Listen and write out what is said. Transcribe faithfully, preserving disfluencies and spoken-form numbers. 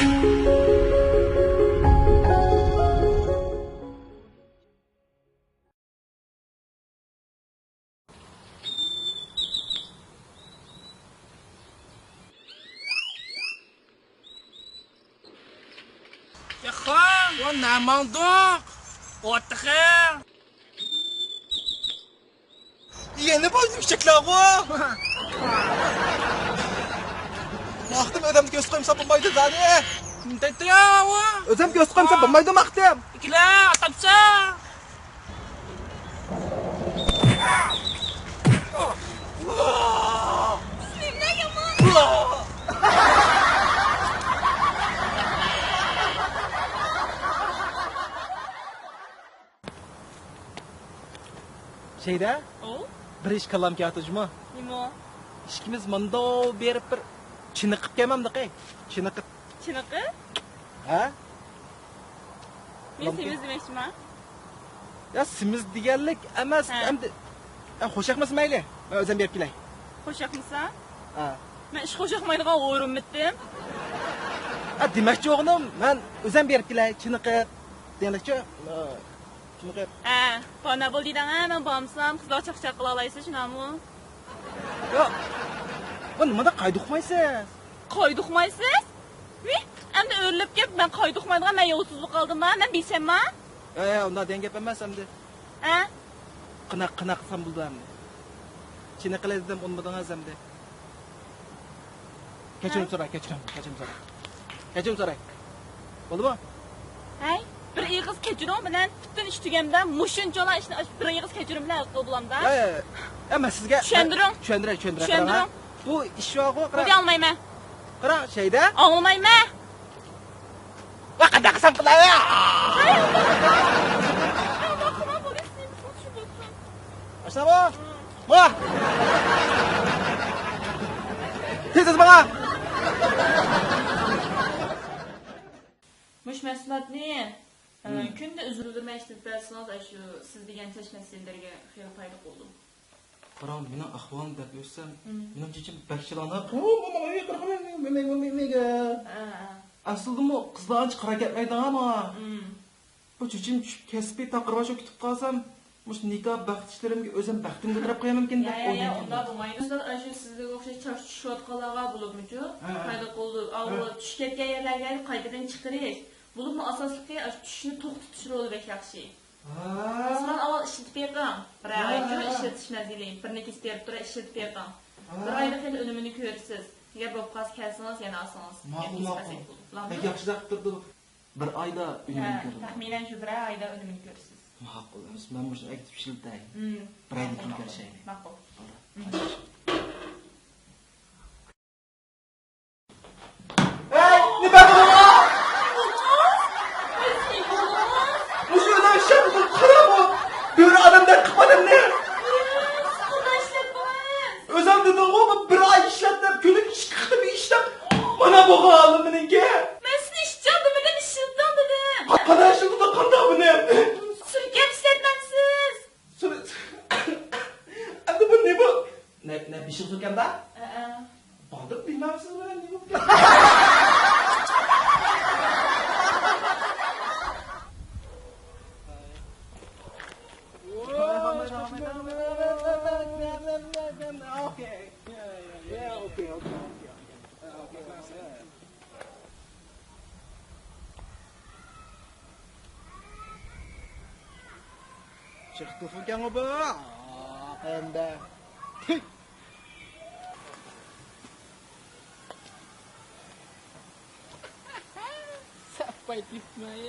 ياخا، ۋا نەماڭدۇق؟ ئوتتىخىڭ. يەنە بولدى ئىشەكلەرغۇ. ماختىم ئۆزەمنى كۆز قويمىسا بولمايدۇ زادى. نېمە دەيتتى يا ئۇ؟ ئۆزەم كۆز قويمىسا بولمايدۇ ماختىم. ئىككىلە ئاتامسا. شەيدە، ئۇ؟ بىر ئىش كاللام كېلىۋاتىدۇ جۇمۇ. نېمە ئۇ؟ ئىككىمىز مۇنداق بېرىپ بىر چېنىقىپ كەلمەمدىقى؟ چېنىقىپ. چېنىقىپ؟ ھە؟ مەن سېمىز دېمەكچىما؟ يا سېمىز دېگەنلىك ئەمەس، ھە. ئەمدى، يا خوش ياقمىسا مەيلى، مەن ئۆزۈم بېرىپ كېلەي. خوش ياقمىسا؟ ھە. مەن ئىش خوش ياقمايدىغان ئورۇنمىتىم؟ ھە، دېمەكچى بولغىنىم، مەن ئۆزۈم بېرىپ كېلەي، چېنىقىپ دېگەنلىكچۇ. شۇنى قىلىپ. ھە، بارنا بول دېدىڭ ھە، مەن بارمىسام قىزلار چاقچاق قىلالايسىز شۇنداقمۇ؟ ياق، بۇ نېمانداق قايدا ئۇقمايسىز؟ قايدا ئۇقمايسىز؟ ۋىي، ئەمدى ئۆرۈلۈپ كېلىپ مەن قايدا ئۇقمايدىغان، مەن يولسىزلىق قىلدىمما، مەن بىچەمما؟ ھە، ھە، ئۇنداق دېگەن گەپ ئەمەس ئەمدى. ھە؟ قانداق، قانداق قىلسام بولىدۇ ئەمدى؟ چېنىقىپ كېلەي دېدىم، ئۇنىمىدىڭىز ئەمدى. كەچۈرۈم سوراي، كەچۈرۈم، كەچۈرۈم سوراي. كەچۈرۈم سوراي. بولدىمۇ؟ ھەي، بىر ئېغىز كەچۈرۈڭ بىلەن پۈتۈن ئىش تۈگەمدە، مۇشۇنچىلا ئىشنى ئاشۇ بىر ئېغىز كەچۈرۈم بىلەن ھەل قىلىپ بولامدا. يا، يا، يا. يا، مەن سىزگە چۈشەندۈرۈڭ. چۈشەندۈرەي، چۈشەندۈرەي، قاراڭ. چۈشەندۈرۈڭ. بۇ ئىش بارغۇ، قاراڭ. بۇنى ئاڭلىمايمەن. قاراڭ، شەيدە. ئاڭلىمايمەن. ۋە قانداق قىلسام قىلاي؟ ئاشۇنداقمۇ؟ ۋا! تېز، تېز ماڭا! مۇشۇ مەھسۇلاتنى، ئە، كۈندە ئۈزۈلدۈرمەي ئىشلىتىپ بەرسىڭىز، ئاشۇ سىز دېگەن چاچ مەسىلىلىرىگە خېلى پايدا قىلىدۇ. قاراڭ، مېنىڭ ئەھۋالىمنى دەپ ئۆتسەم، مېنىڭ چېچىم بەك شىلاناق. ھە، ھە. ئەسلىدىمۇ قىزلار ئانچە قارا كەتمەيدىغان ماڭا. بۇ چېچىم چۈشۈپ كەسپى تاقىرىۋاشۇ كۈتۈپ قالسام، مۇشۇ نىكاھ بەخت ئىشلىرىمگە ئۆزۈم بەختىمنى كۆتۈرۈپ قويامەنكىن دەپ يا، يا، ئويلايتتىم. ئۇنداق بولمايدۇ. ئۇستاز، ئاشۇ سىزگە ئوخشاش چاچ چۈشۈۋاتقانلارغا بولۇپمۇچۇ؟ ھە، ھە. پايدا قىلىدۇ. ئاۋۇ چۈشۈپ كەتكەن يەرلەرگە قايتىدىن چىقىرىش. بولۇپمۇ ئاساسلىقى ئاشۇ چۈشۈشنى توختىتىش رولى بەك ياخشى. ھە. مەسىلەن، ئاۋۋال ئىشلىتىپ بېقىڭ. بىر ئايچۇ ئىشلىتىش مەزگىلى، بىر نېكىس بېرىپ تۇرۇپ ئىشلىتىپ بېقىڭ. بىر ئايدا خېلى ئۈنۈمىنى كۆرىسىز. ئەگەر بولۇپ قالسا كەلسىڭىز يەنە ئالسىڭىز. ماقۇل، ماقۇل. بەك ياخشى زەپ تۇرىدۇ. بىر ئايدا ئۈنۈمىنى كۆرىدۇ. تەخمىنەن شۇ بىر ئايدا ئۈنۈمىنى كۆرىسىز. ماقۇل. مەن مۇشۇنى ئەكېتىپ ئىشلىتەي. بىر ئايدىن كېيىن كۆرۈشەيلى. ماقۇل. ھەي، نېمە بۇ؟ مۇشۇ ئۆزۈڭ ئىشلەپ قارا بۇ. بۆرە ئادەمدەك قىلىپ ئادەمنى. ئۆزۈڭ دېدىڭغۇ، بۇ بىر ئاي ئىشلەت دەپ، كۈنىگە ئىككى قېتىم ئىشلەپ، مانا بولغان ھالى مېنىڭكى. مەن سېنى ئىشچان دېمىدىم، ئىشلىتىڭ دېدىم. قانداق ئىشلىتىدۇ، قانداق بۇنى؟ سۈركەپ ئىشلەتمەمسىز؟ سۈر-، ئەمدى بۇ نېمە؟ نە، نە، بېشىغا سۈركەمدۇ؟ ئەئە. بادىم بىمارسىز بىلەن نېمە بولدى؟ Okay. Yeah, yeah, yeah, okay, okay, okay, okay. Uh, okay, okay. چىقىپ تۇرسۇنكەنغۇ بۇ. ئاقىندا. ساپاي تېپماي.